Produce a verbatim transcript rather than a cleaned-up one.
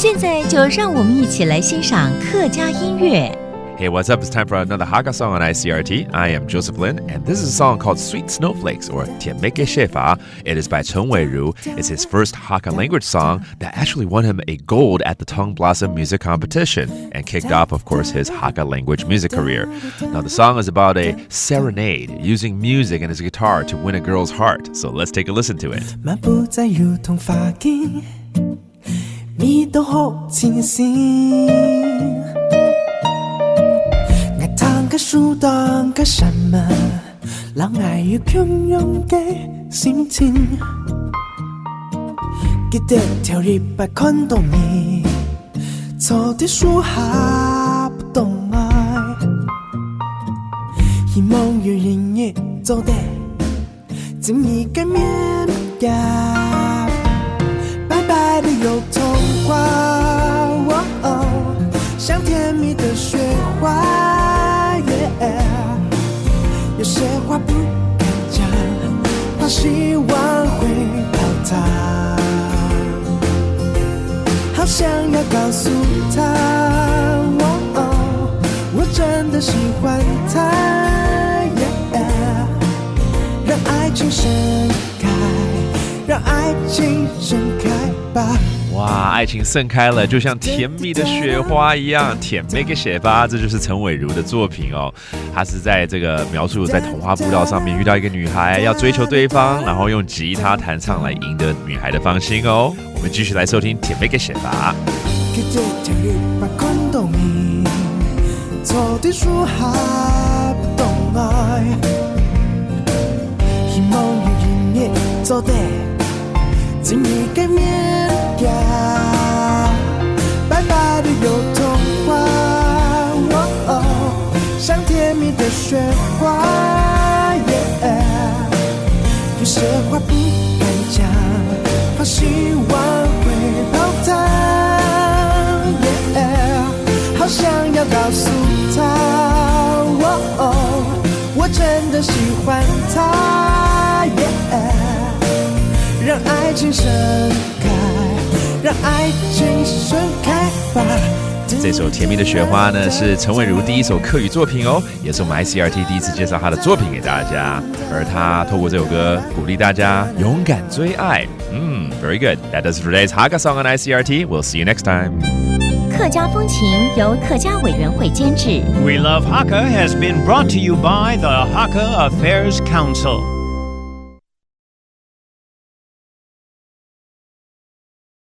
现在就让我们一起来欣赏客家音乐。 Hey, what's up? It's time for another Hakka song on I C R T. I am Joseph Lin, and this is a song called Sweet Snowflakes, or 甜蜜个雪花. It is by Chen Weiru. It's his first Hakka language song that actually won him a gold at the Tongue Blossom Music Competition and kicked off, of course, his Hakka language music career. Now, the song is about a serenade, using music and his guitar to win a girl's heart. So let's take a listen to it. 漫步在油桐花径，味道好清新。我唱个书，唱个什么，让我有共样个心情。记得头一摆看到你，坐在树下不动爱，希望有一日做得 在你个面前，白白的油桐花，哦哦，像甜蜜的雪花，耶。有些话不敢讲，怕希望会泡汤。好想要告诉他，哦哦，我真的喜欢他，耶。 让爱情盛开，让爱情盛开吧。 哇，爱情盛开了，就像甜蜜的雪花一样，甜蜜个雪花，这就是陈伟如的作品哦。他是在这个描述在桐花步道上面遇到一个女孩，要追求对方，然后用吉他弹唱来赢得女孩的芳心哦。我们继续来收听甜蜜个雪花。 记得头一摆看到你，坐在树下不动爱，希望有一日做得在你个面前，白白的油桐花，哦哦，像甜蜜的雪花，耶。有些话不敢讲，怕希望会泡汤，耶。 好想要告诉他，哦哦，我真的喜欢他，耶。让爱情盛开，让爱情盛开吧。 这首《甜蜜的雪花》呢，是陈伟如第一首客语作品哦，也是我们 I C R T 第一次介绍她的作品给大家。而她透过这首歌鼓励大家勇敢追爱。嗯，very good. That does it for today's Hakka Song on I C R T. We'll see you next time. 客家风情由客家委员会监制。 We Love Hakka has been brought to you by the Hakka Affairs Council.